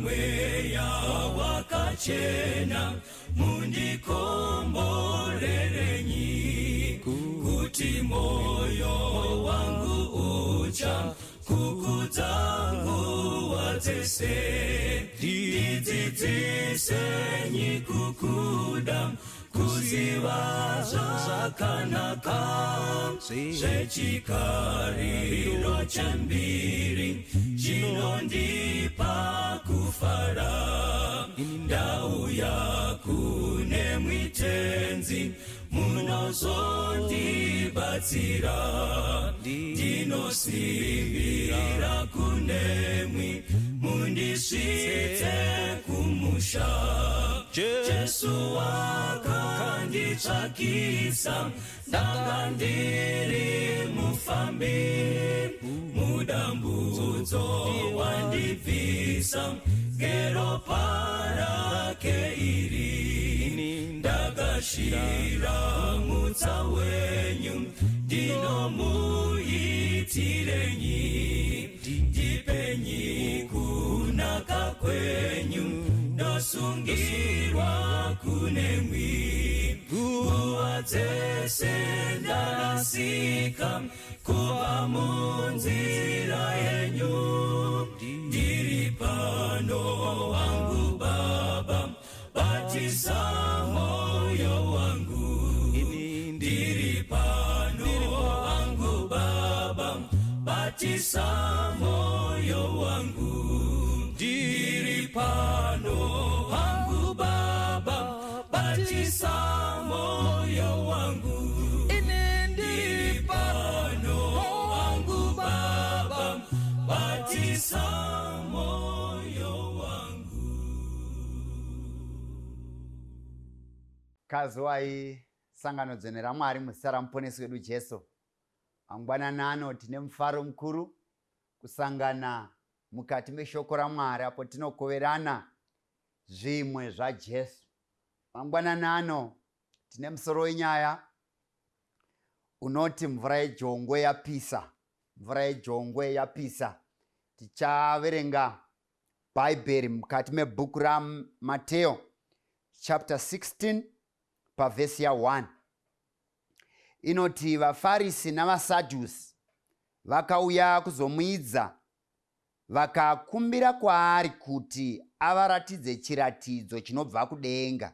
Mweya Wakachena, mundikomborerenyi kuti moyo wangu ucha kukudza nguva dzese. Ndidzidzisenyi kukuda, kuziva zvakanaka zvechikariro chembiri chinondipa kufara. Ndauya kune mwitenzi, munozondibatsira. Ndinosimbira kunemwi, mundisvitse kumusha. Jesu wakanditsvakisa, ndanga ndiri mufambi, mudambudzo wandibvisa ngeropa rake iri. Ndakashira mutsa wenyu, ndinomuitirenyi? Ndipenyi kunaka kwenyu, ndosungirwa kunemwi. Nguva dzese ndarasika kubva munzira yenyu. Ndiri pano wangu Baba, batisa moyo wangu. Ndiri pano wangu Baba, batisa moyo wangu. Ndiri pano wangu Baba, batisa moyo wangu. Ndiri pano wangu Baba, batisa moyo wangu. Kazuwai sangano dzvene raMwari muzita raMuponesi wedu Jesu. Mangwanani ano tine mufaro mukuru kusangana mukati meshoko raMwari apo tinokoverana zvimwe zvaJesu. Mangwanani ano tine musoro wenyaya unoti mvura yejongwe yapisa. Mvura yejongwe yapisa. Tichaverenga Bhaibheri mukati mebhuku raMateo chapter 16 pavhesi ya1 inoti, vaFarisi navaSadhusi vakauya kuzomuidza, vakakumbira kwaari kuti avaratidze chiratidzo chinobva kudenga.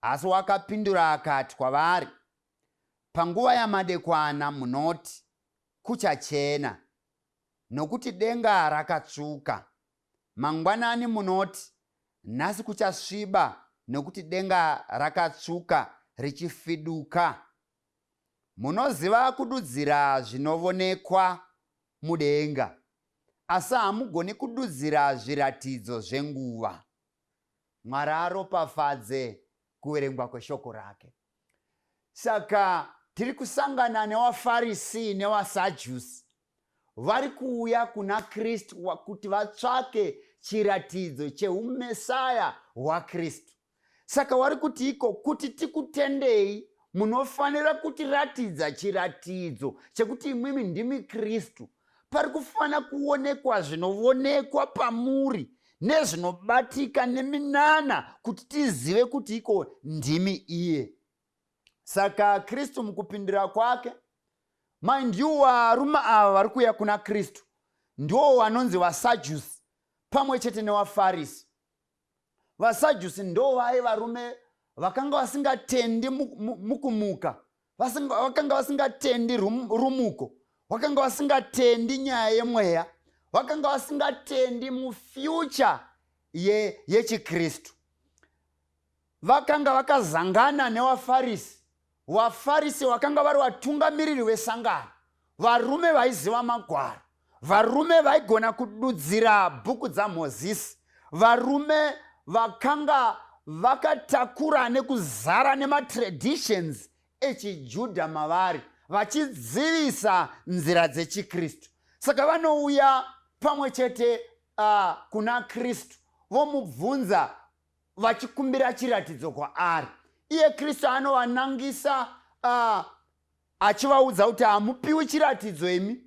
Asi wakapindura akati kwavari, Panguva yamadekwana munoti, Kuchachena, nokuti denga rakatsvuka. Mangwanani munoti, Nhasi kuchasviba, nokuti denga rakatsvuka richifiduka. Munoziva kududzira zvinovonekwa mudenga, asi hamugoni kududzira zviratidzo zvenguva. Mwari aropafadze kuverengwa kweshoko rake. Saka tiri kusangana newaFarisi newaSajusi vari kuuya kuna Kristu kuti vatsvake chiratidzo cheumesaya hwaKristu. Saka wari kuti iko kuti tikutendei munofanira kutiratidza chiratidzo chekuti imwimi ndimi Kristu. Pari kufanira kuonekwa zvinovonekwa pamuri nezvinobatika neminana kuti tizive kuti iko ndimi iye. Saka Kristu mukupindura kwake, mind you, varume ava vari kuuya kuna Kristu ndiwo vanonzi vaSajusi pamwe chete nevaFarisi. VaSajusi ndo vaye varume vakanga vasingatendi mukumuka, vakanga vasingatendi rumuko, vakanga vasingatendi nyaya yemweya, vakanga vasingatendi mufuture yechiKristu. Vakanga vakazangana nevaFarisi. VaFarisi vakanga vari vatungamiriri vesangano, varume vaiziva magwaro, varume vaigona kududzira bhuku dzaMozisi, varume vakanga vakatakura nekuzara nematraditions echiJudha mavari, vachidzivisa nzira dzechiKristu. Saka vanouya pamwe chete kuna Kristu vomubvunza vachikumbira chiratidzo kwaari. Iye Kristu anovanangisa achivaudza kuti hamupiwi chiratidzo imi,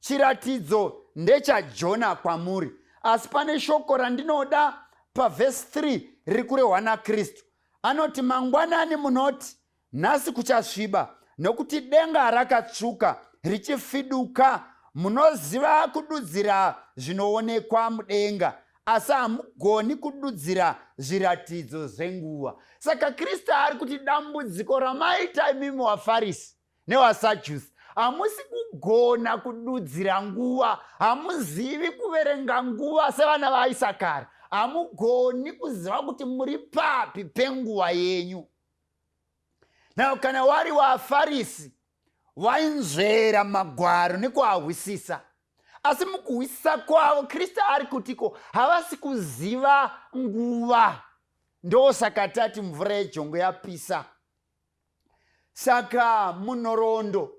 chiratidzo ndechaJona kwamuri. Asi pane shoko randinoda pavhesi 3 riri kurehwa naKristu. Anoti, Mangwanani munoti, Nhasi kuchasviba, nokuti denga rakatsvuka richifiduka. Munoziva kududzira zvinoonekwa mudenga, asi hamugoni kududzira zviratidzo zvenguva. Saka Kristu ari kuti dambudziko ramaita imimi vaFarisi nevaSajusi, hamusi kugona kududzira nguva, hamuzivi kuverenga nguva sevana vaIsakari, hamugoni kuziva kuti muri papi penguva yenyu. Now kana wari waFarisi vainzvera magwaro nekuahwisisa, asi mukuhwisisa kwavo Kristu ari kutiko havasi kuziva nguva. Ndosaka tati mvura yejongwe yapisa. Saka munhoroondo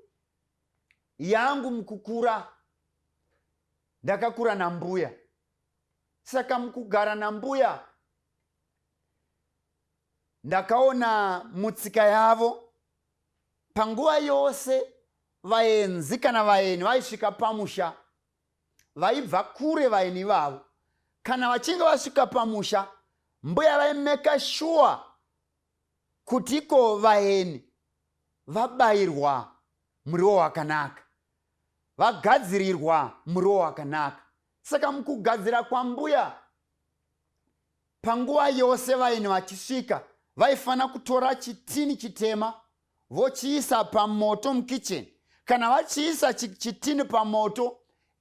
yangu mukukura ndakakura nambuya. Saka mukugara nambuya Ndakaona mutsika yavo panguva yose vaenzi kana vaeni vaisvika pamusha vaibva kure vaeni ivavo kana vachinge vasvika pamusha mbuya vaimeka shuwa kuti iko vaeni vabayirwa muriwo wakanaka vagadzirirwa muriwo wakanaka. Saka mukugadzira kwambuya Panguva yose vaeni vachisvika, vaifanira kutora chitini chitema vochiisa pamoto mukicheni. Kana vachiisa chitini pamoto,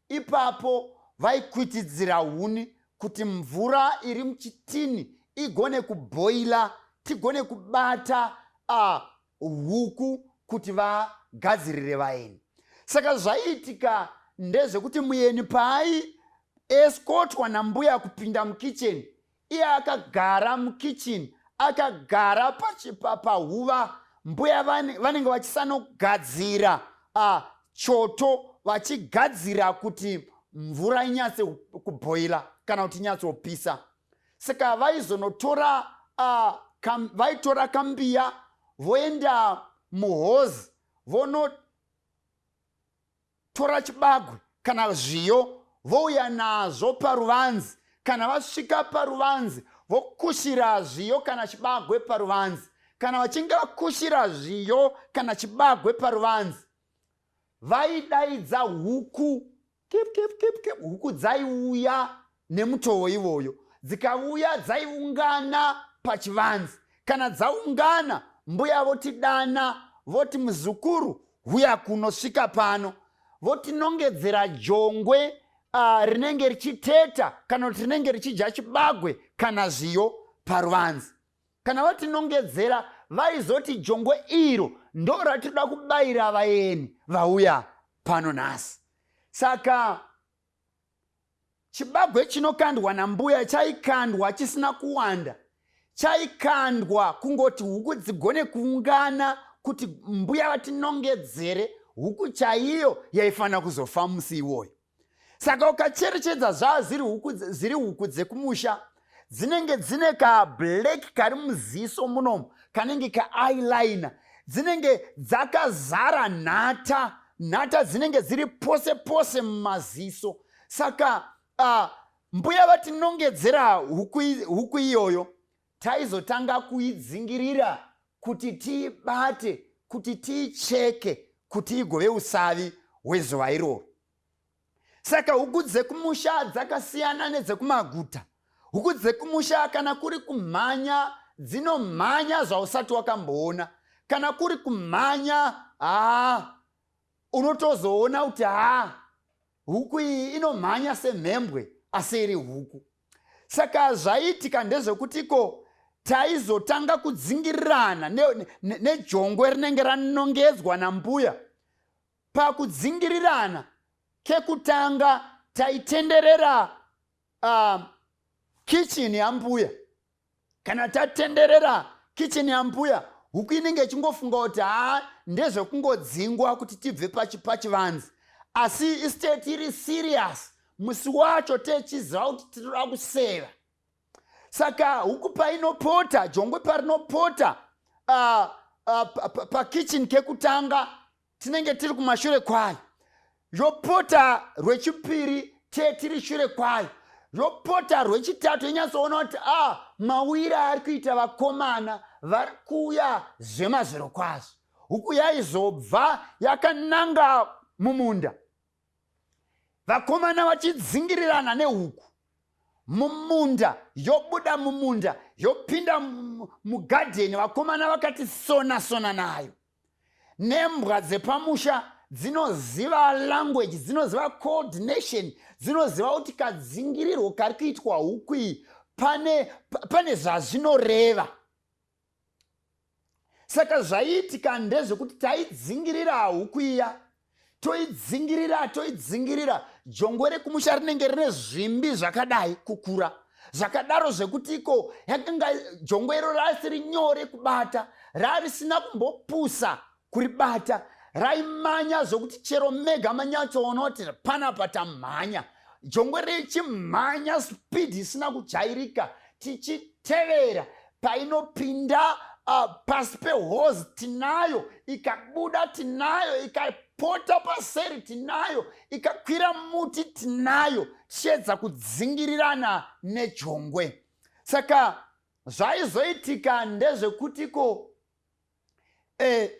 ipapo vaikwitidzira huni kuti mvura iri muchitini igone kubhoila, tigone kubata huku kuti vagadzirire vaeni. Saka zvaiitika ndezvekuti mueni paai escotwa nambuya kupinda mukicheni, iye akagara mukicheni, akagara pahuva, mbuya vanenge vachisanogadzira choto, vachigadzira kuti mvura inyatse kubhoila kana kuti inyatsopisa. Saka vaizonotora vaitora kambiya voenda muhozi vonotora chibagwe kana zviyo vouya nazvo paruvanzi. Kana vasvika paruvanzi vokushira zviyo kana chibagwe paruvanzi. Kana vachinge vakushira zviyo kana chibagwe paruvanzi, vaidaidza huku kip, kip, kip, kip. Huku dzaiuya nemutowo iwoyo, dzikauya dzaiungana pachivanze. Kana dzaungana, mbuya votidana voti, muzukuru huya kunosvika pano, votinongedzera jongwe rinenge richiteta kana kuti rinenge richidya chibagwe kana zviyo paruvanze. Kana vatinongedzera vaizoti jongwe iro ndo ratinoda kubayira vaeni vauya pano nhasi. Saka chibagwe chinokandwa nambuya chaikandwa chisina kuwanda, chaikandwa kungoti huku dzigone kuungana kuti mbuya vatinongedzere huku chaiyo yaifanira kuzofa musi iwoyo. Saka ukacherechedza zvaa zviri huku, zviri huku dzekumusha dzinenge dzine kablack kari muziso munomu kanenge kaeyeliner, dzinenge dzakazara nhata, nhata dzinenge dziri pose pose mumaziso. Saka mbuya vatinongedzera huku iyoyo, taizotanga kuidzingirira kuti tiibate, kuti tiicheke, kuti igove usavi hwezuva iroro. Saka huku dzekumusha dzakasiyana nedzekumaguta. Huku dzekumusha kana kuri kumhanya dzinomhanya zvausati wakamboona. Kana kuri kumhanya, haa, unotozoona kuti haa, huku iyi inomhanya semhembwe asi iri huku. Saka zvaiitika ndezvekutiko taizotanga kudzingirirana nejongwe rinenge ranongedzwa nambuya. Pakudzingirirana kekutanga taitenderera kitchen yambuya. Kana tatenderera kitchen yambuya, huku inenge ichingofunga kuti haa, ndezvekungodzingwa kuti tibve pachivanze, asi isu tiri serious musi wacho techiziva kuti tinoda kuseva. Saka huku painopota, jongwe parinopota pakitchen kekutanga, tinenge tiri kumashure kwayo, yopota rwechipiri tiri shure kwayo, Yopota rwechitatu yonyatsoona kuti a ah, mawira ari kuita vakomana vari kuuya zvemazvirokwazvo. Huku yaizobva yakananga mumunda, vakomana vachidzingirirana nehuku mumunda, yobuda mumunda yopinda mugadheni, vakomana vakati sona sona nayo. Nembwa dzepamusha dzinoziva language, dzinoziva coordination, dzinoziva kuti kadzingirirwo kari kuitwa huku iyi pane, pane zvazvinoreva. Saka zvaiitika ndezvekuti taidzingirira huku iya, toidzingirira toidzingirira, jongwe rekumusha rinenge rine zvimbi zvakadai kukura zvakadaro zvekuti iko yakanga jongwe iro rasiri nyore kubata, rarisina kumbopusa kuribata, raimanya zvokuti chero mega manyatsoona kuti panapa tamhanya. Jongwe richimhanya speed isina kujairika, tichitevera painopinda pasi pehozi tinayo, ikabuda tinayo, ikapota paseri tinayo, ikakwira muti tinayo, tichiedza kudzingirirana nejongwe. Saka zvaizoitika ndezvekuti ko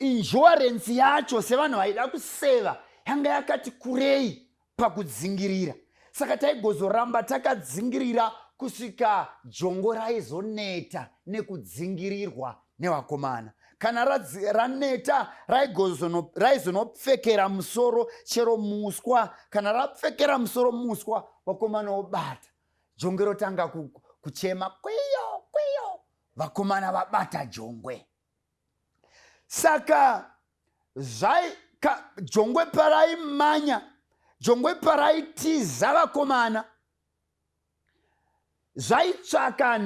insurance yacho sevanhu vaida kuseva yanga yakati kurei pakudzingirira, saka taigozoramba takadzingirira kusvika jongo raizoneta nekudzingirirwa nevakomana. Kana raneta raizonopfekera musoro chero muswa. Kana rapfekera musoro muswa, vakomana vobata jongwe, rotanga kuchema kwiyo kwiyo, vakomana vabata jongwe. Saka zvai jongwe paraimanya, jongwe paraitiza vakomana, zvaitsvaka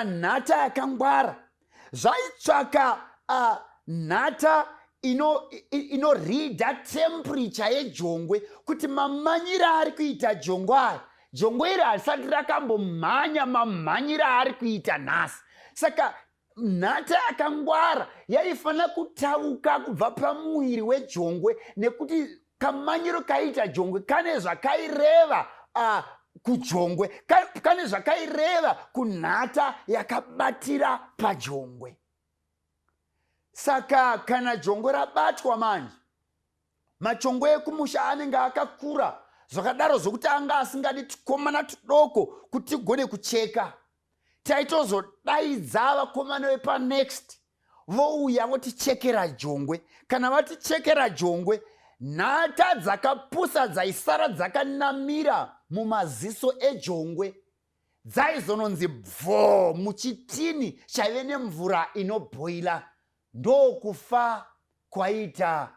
nhata yakangwara, zvaitsvaka nhata inoridha temperature yejongwe, kuti mamanyira ari kuita jongwe aya, jongwe iri harisati rakambomhanya mamhanyira ari kuita nhasi. Saka nhata yakangwara yaifanira kutauka kubva pamuviri wejongwe, nekuti kamanyiro kaiita jongwe kane zvakaireva kujongwe, kane zvakaireva kunhata yakabatira pajongwe. Saka kana jongwe rabatwa manje, machongwe ekumusha anenge akakura zvakadaro zvokuti anga asingadi tukomana tudoko kuti tigone kucheka. Taitozodaidza vakomana vepanext vouya votichekera jongwe. Kana vatichekera jongwe, nhata dzakapusa dzaisara dzakanamira mumaziso ejongwe dzaizononzi bvo muchitini chaive nemvura inobhoila, ndokufa kwaita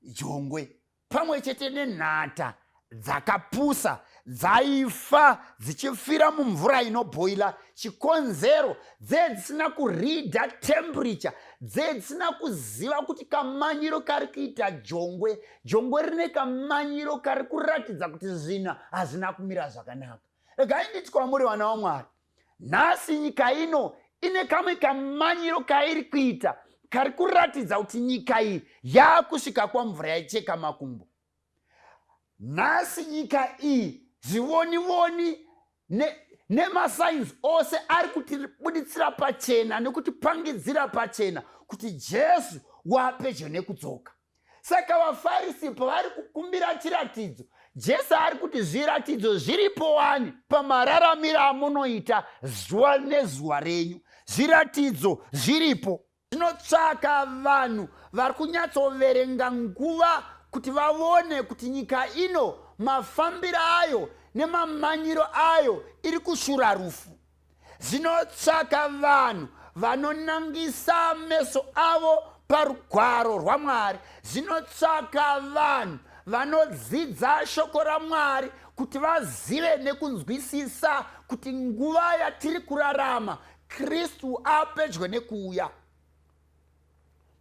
jongwe pamwe chete nenhata dzakapusa dzaifa dzichifira mumvura inobhoila. Chikonzero, dzee dzisina kuridha temperature, dzee dzisina kuziva kuti kamanyiro kari kuita jongwe, jongwe rine kamanyiro kari kuratidza kuti zvinhu hazvina kumira zvakanaka. Regai nditi kwamuri, vana vaMwari, nhasi nyika ino ine kamwe kamanyiro kairi kuita kari kuratidza kuti nyika iyi yaakusvika kwamvura yaicheka makumbo. Nhasi nyika iyi zvivonivoni nemasainzi ose ari kutibuditsira pachena nekutipangidzira pachena kuti Jesu wapedyo nekudzoka. Saka vaFarisi pavari kukumbira chiratidzo, Jesu ari kuti zviratidzo zviripo wani pamararamiro amunoita zuva nezuva renyu. Zviratidzo zviripo. Zvinotsvaka vanhu vari kunyatsoverenga nguva kuti vavone kuti nyika ino mafambiro ayo nemamanyiro ayo iri kushura rufu. Zvinotsvaka vanhu vanonangisa meso avo parugwaro rwaMwari. Zvinotsvaka vanhu vanodzidza shoko raMwari kuti vazive nekunzwisisa kuti nguva yatiri kurarama Kristu apedyo nekuuya.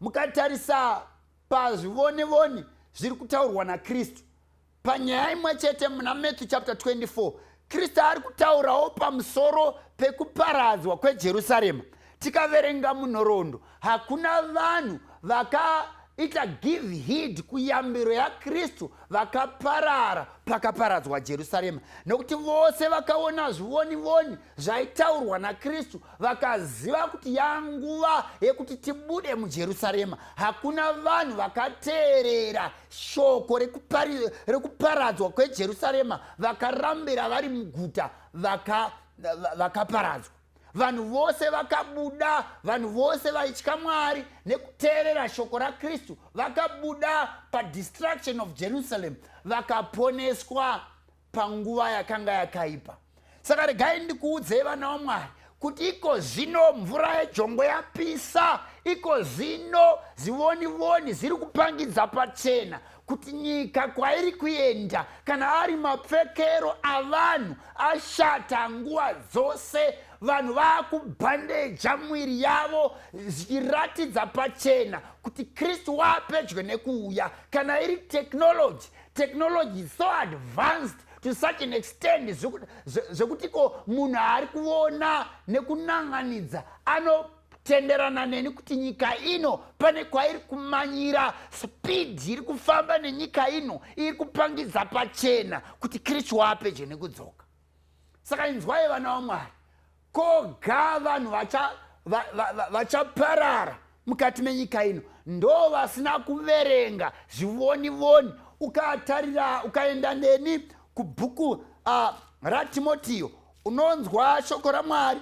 Mukatarisa pazvivonevone zviri kutaurwa naKristu panyaya imwe chete muna Matthew chapter 24, Kristu ari kutaurawo pamusoro pekuparadzwa kweJerusarema. Tikaverenga munhoroondo, hakuna vanhu vakaita give heed kuyambiro yaKristu vakaparara pakaparadzwa Jerusarema, nokuti vose vakaona zvivonivoni zvaitaurwa naKristu vakaziva kuti yanguva yekuti tibude muJerusarema. Hakuna vanhu vakateerera shoko rekuparadzwa kweJerusarema vakarambira vari muguta vakaparadzwa. Vanhu vose vakabuda, vanhu vose vaitya Mwari nekuteerera shoko raKristu vakabuda padestruction of Jerusalem, vakaponeswa panguva yakanga yakaipa. Saka regai ndikuudzei, vana vaMwari, kuti iko zvino mvura yejongwe yapisa. Iko zvino zivonivoni zviri kupangidza pachena kuti nyika kwairi kuenda, kana ari mapfekero avanhu ashata nguva dzose, vanhu vaakubhandeja mwiri yavo zvichiratidza pachena kuti Kristu waapedyo nekuuya. Kana iri technology, technology is so advanced to such an extent zvekutiko munhu ari kuona nekunanganidza anotenderana neni kuti nyika ino pane kwairi kumanyira. Speed iri kufamba nenyika ino iri kupangidza pachena kuti Kristu waapedyo nekudzoka. Saka inzwai, vana vaMwari, koga vanhu vachaparara mukati menyika ino ndo vasina kuverenga zvivonivoni. Ukatarira, ukaenda neni kubhuku raTimotiyo, unonzwa shoko raMwari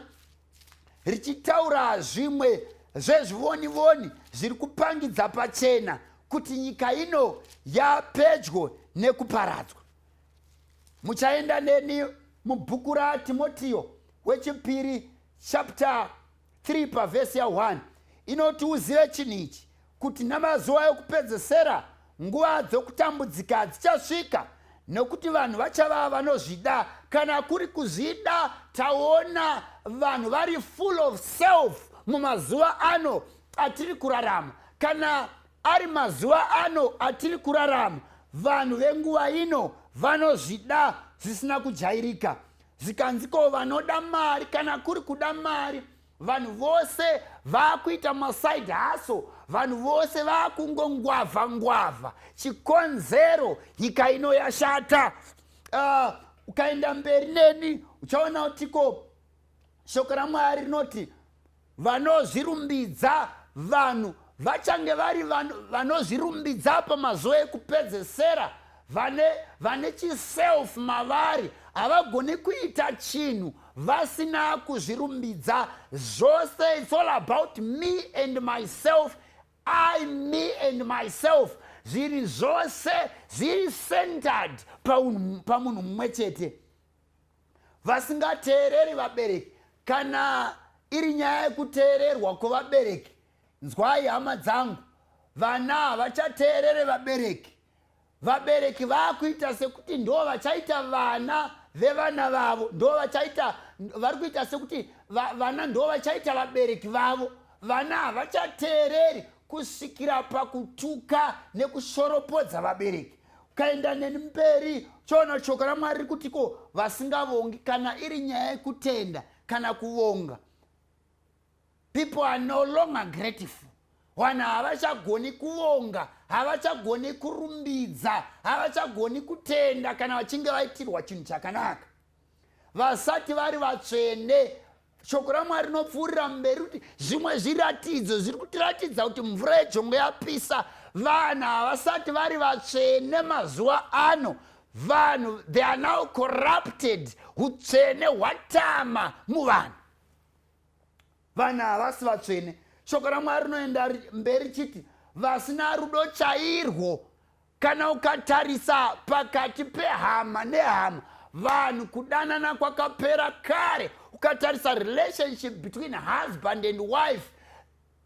richitaura zvimwe zvezvivonivoni zviri kupangidza pachena kuti nyika ino yapedyo nekuparadzwa. Muchaenda neni mubhuku raTimotiyo wechipiri, chapter 3, pavhesi ya1, inoti, "Uzive chinhu ichi, kuti namazuva ekupedzesera nguva dzokutambudzika dzichasvika, nokuti vanhu vachava vanozvida." Kana kuri kuzvida, taona vanhu vari full of self mumazuva ano atiri kurarama. Kana ari mazuva ano atiri kurarama, vanhu venguva ino vanozvida zvisina kujairika. Zvikanziko vanoda mari. Kana kuri kuda mari, vanhu vose vaakuita maside hustle, vanhu vose vaakungongwavha ngwavha. Chikonzero, nyika ino yashata. Ukaenda mberi neni, uchaona kutiko shoko raMwari rinoti vanozvirumbidza, vanhu vachange vari vanozvirumbidza pamazuva ekupedzesera, vane chiself mavari, havagoni kuita chinhu vasina kuzvirumbidza. Zvose it's all about me and myself, I, me and myself. Zviri zvose zviri centered pamunhu mumwe chete, vasingateereri vabereki. Kana iri nyaya yekuteererwa kwevabereki, nzwai, hama dzangu, vana havachateerere vabereki. Vabereki vaakuita sekuti ndo vachaita vana vevana vavo, ndo vachaita, vari kuita sekuti vana ndo vachaita vabereki vavo. Vana havachateereri kusvikira pakutuka nekushoropodza vabereki. Ukaenda neni mberi, choona shoko raMwari riri kutiko vasingavongi. Kana iri nyaya yekutenda kana kuvonga, people are no longer grateful. Vanhu havachagoni kuvonga, havachagoni kurumbidza, havachagoni kutenda kana vachinge vaitirwa chinhu chakanaka. Vasati vari vatsvene. Shoko raMwari rinopfuurira mberi kuti zvimwe zviratidzo zviri kutiratidza kuti mvura yejongwe yapisa, vanhu havasati vari vatsvene mazuva ano. Vanhu, they are now corrupted. Utsvene hwatama muvanhu, vanhu havasi vatsvene. Shoko raMwari rinoenda mberi chiti vasina rudo chairwo. Kana ukatarisa pakati pehama nehama, vanhu kudanana kwakapera kare. Ukatarisa relationship between husband and wife,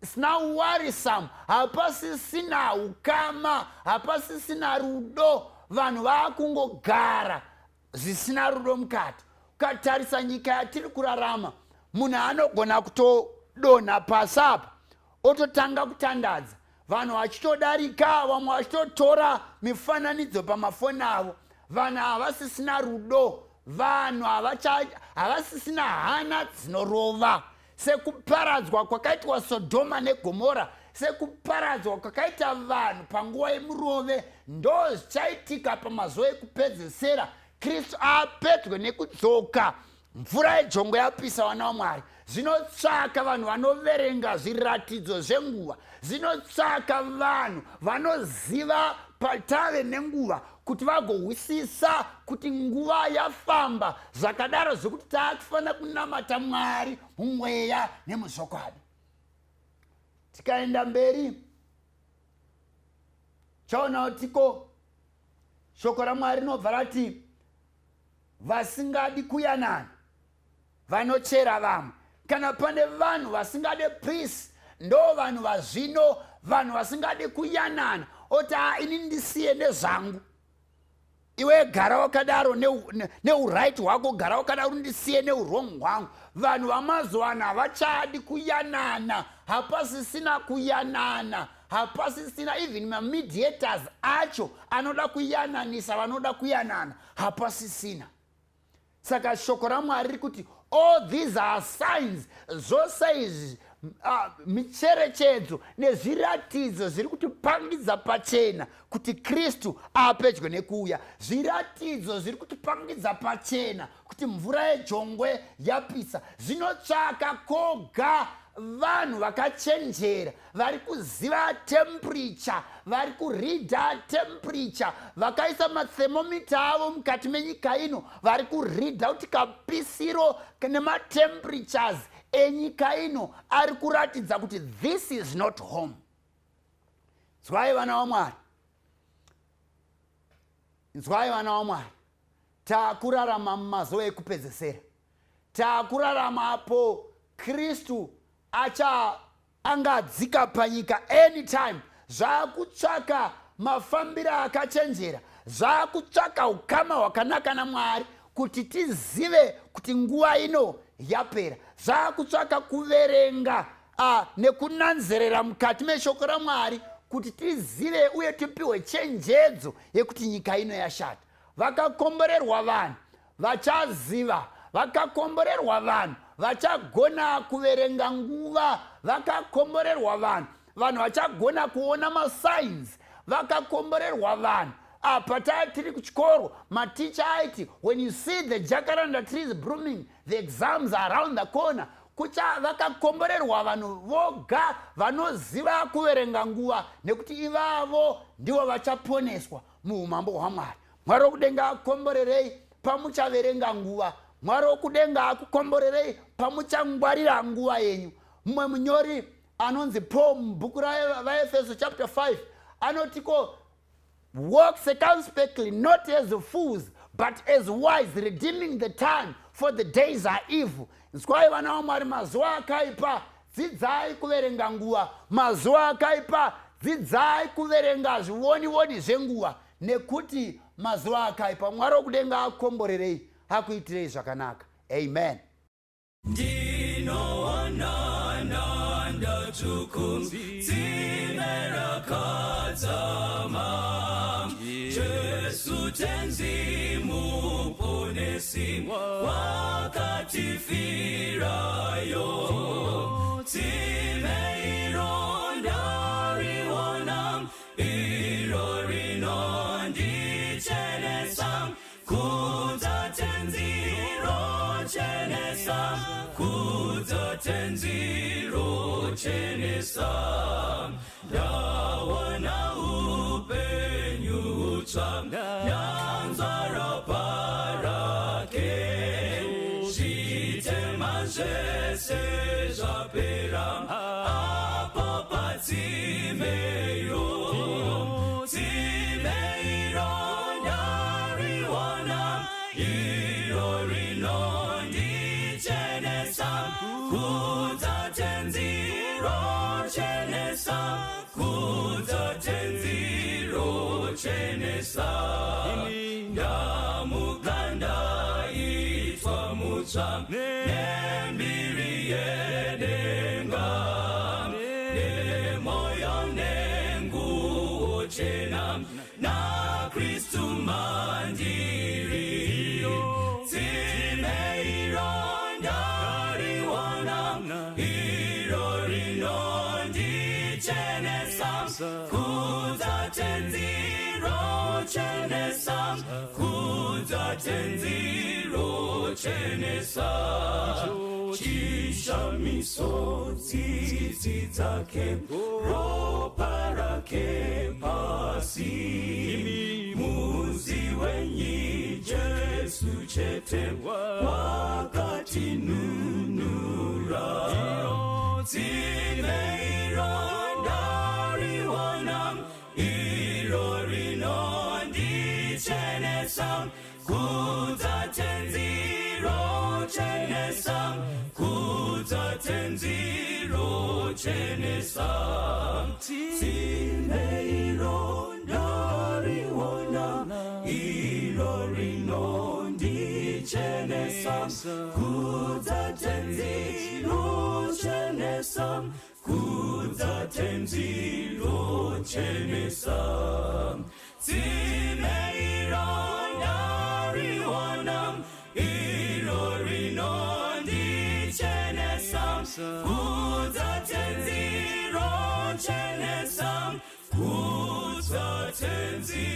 it's now worrisome. Hapasisina ukama, hapasisina rudo, vanhu vaakungogara zvisina rudo mukati. Ukatarisa nyika yatiri kurarama, munhu anogona kutodonha pasi apa ototanga kutandadza, vanhu vachitodarika, vamwe vachitotora mifananidzo pamafoni avo. Vanhu havasisina rudo, vanhu havasisina hana dzinorova. Sekuparadzwa kwakaitwa Sodhoma neGomora. Sekuparadzwa kwakaita vanhu panguva yemurove, ndo zvichaitika pamazuva ekupedzesera, Kristu apedyo nekudzoka. Mvura yejongwe yapisa, vana vaMwari. Zvinotsvaka vanhu vanoverenga zviratidzo zvenguva, zvinotsvaka vanhu vanoziva patave nenguva kuti vagohwisisa kuti nguva yafamba zvakadaro zvekuti taakufanira kunamata Mwari mumweya nemuzvokwadi. Tikaenda mberi, chaona kutiko shoko raMwari rinobva rati vasingadi kuyanana vanochera vamwe. Kana pane vanhu vasingade peace, ndo vanhu vazvino, vanhu vasingadi kuyanana. Oti, "A, ini ndisiye nezvangu, iwe gara wakadaro neuright hwako, gara wakadaro, ndisiye neurong hwangu." Vanhu vamazuva ano havachadi kuyanana, hapasisina kuyanana, hapasisina. Even mamediators acho anoda kuyananisa vanoda kuyanana hapasisina. Saka shoko raMwari riri kuti all these are signs. Zvose izvi micherechedzo nezviratidzo zviri kutipangidza pachena kuti Kristu aapedyo nekuuya. Zviratidzo zviri kutipangidza pachena kuti mvura yejongwe yapisa. Zvinotsvaka koga vanhu vakachenjera, vari kuziva temperature, vari kureada temperature, vakaisa mathermometer avo mukati menyika ino, vari kureada kuti kapisiro nematemperatures enyika ino ari kuratidza kuti this is not home. Nzwai, vana vaMwari, nzwai, vana vaMwari, taakurarama mumazuva ekupedzesera. Taakurarama apo Kristu acha angadzika panyika anytime. Zvaakutsvaka mafambiro akachenjera, zvaakutsvaka ukama hwakanaka naMwari kuti tizive kuti nguva ino yapera. Zvaakutsvaka kuverenga nekunanzerera mukati meshoko raMwari kuti tizive uye tipiwe chenjedzo yekuti nyika ino yashata. Vakakomborerwa vanhu vachaziva, vakakomborerwa vanhu vachagona kuverenga nguva, vakakomborerwa vanhu vachagona kuona masigns, vakakomborerwa vanhu. Apa taa tiri kuchikoro, maticha aiti, "When you see the jacaranda trees blooming, the exams are around the corner." Kucha vakakomborerwa vanhu voga vanoziva kuverenga nguva, nekuti ivavo ndivo vachaponeswa muumambo hwaMwari. Mwari wokudenga akomborerei pamuchaverenga nguva. Mwari wokudenga akukomborerei pamuchangwarira nguva yenyu. Mumwe munyori anonzi Paul, mubhuku raVaEfeso chapter 5, anotiko, "Walk circumspectly, not as fools but as wise, redeeming the time, for the days are evil." Nzwai, vana vaMwari, mazuva akaipa. Dzidzai kuverenga nguva. Mazuva akaipa. Dzidzai kuverenga zvivonivoni zvenguva, nekuti mazuva akaipa. Mwari wokudenga akomborerei, akuitirei zvakanaka. Amen. Ndinoona ndatsvuku, tsime rakadzama, Jesu Tenzi Muponesi wakatifirayo. Tsime iro ndariona, iro rinondichenesa, kudza Tenzi rochenesa, kudza Tenzi rochenesa. Ndawana upenyu hutsva, ndanzwa ropa rake, zvitema zvese zvapera apo patsimeyo. Tsime iro ndariwana, iro rinondichenesa, kudza Tenzi rochenesa, kudza Tenzi rochenesa. Ndamuka ndaitwa mutsva nembiri yedenga, nemoyo nenguo chena, naKristu mandiri. Tsime iro ndariwana, iro rinondichenesa. Kudza Tenzi rochenesa, kudza Tenzi rochenesa. Chishamiso tsitsi dzake, ropa rake pasi. Muzivenyi Jesu chete wakatinunura. Tsime iro ndariwana, iro rinondichenesa. Kudza Tenzi rochenesa, kudza Tenzi rochenesa. Tsime iro ndariwana, iro rinondichenesa. Kudza Tenzi rochenesa, kudza Tenzi rochenesa. Tsime iro ndariwana, iro rinondichenesa. Kudza Tenzi rochenesa, kudza Tenzi.